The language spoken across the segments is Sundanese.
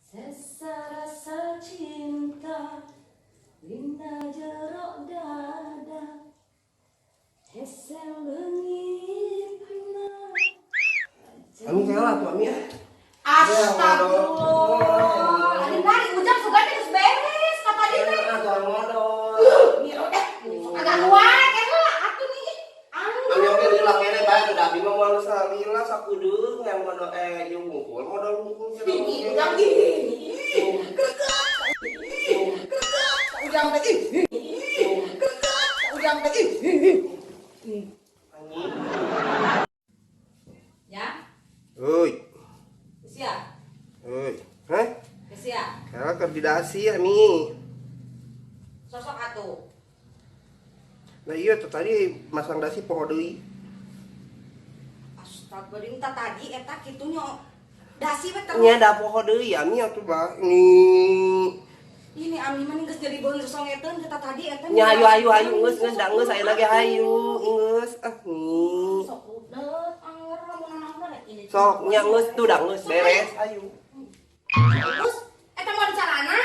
Sesa rasa cinta dina jero dada hese leungitna. Anu kalah tuh Ami ya. Astagfirullah. Ari nari Ujang sugan teh geus beres ka tadi teh. Atuh modal. Ih, udah agak wae heula atuh nih. Ami oge lila kene bae tuh da abi mah moal salila sakudeung yang modal ieu wungkul modal wungkul. Ih, Ujang ih. Greget. Greget. Ujang teh ih. Greget. Ujang teh ih. Anjing. Ya, Euy, siap. euy. Hah? Siap. Kalah keur didasi Ami. Sosok atuh. Nah iya tuh tadi masang dasi poho deui. Astagfirullah, tah tadi eta kitu nya. Dasi we terus. Nya da poho deui Ami atuh bah. Ini Ini Ami mah geus jadi beung sosongeteun kita tadi eta. Nya hayu hayu hayu geus geus da geus ayeuna ge hayu geus ah nih. Sok udah anger lamun naon rek ini. Sok nya geus tuh da geus beres hayu. Terus eta mau dicalana?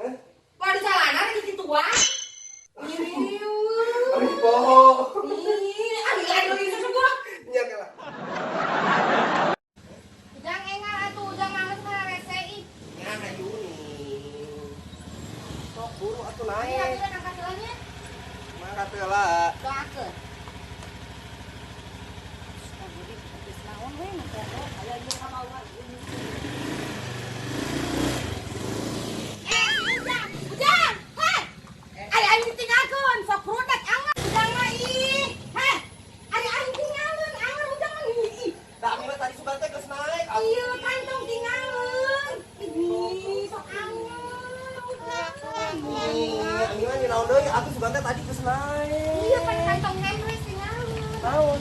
Hah? Mau dicalana rek kituan? Ih. Ami poho. Ih, Ami aduh ini sebuah. Nya kalah. Ujang engal atuh, Ujang mah geus rese ih. Nya hayu nih. Sok buru atuh Ini naik. atuh angkat heula nya. Mangkat heula. Doakeun. Astagfirullah, geus naon we nu poho aya ieu ka bawah. Eh, Ujang, Ujang, hei. Ari aing ditinggalkeun, sok rudet anger Ujang mah ih. Hei, ari aing tinggalkeun, anger Ujang mah ih. Da Ami mah tadi sugan teh geus naik. Iya, kantong tinggalkeun. Ih, sok anger Ujang. Ih, Ami mah naon deui atuh sugan teh tadi geus naik. Iya, pan kantong hemres tinggalkeun. Naon?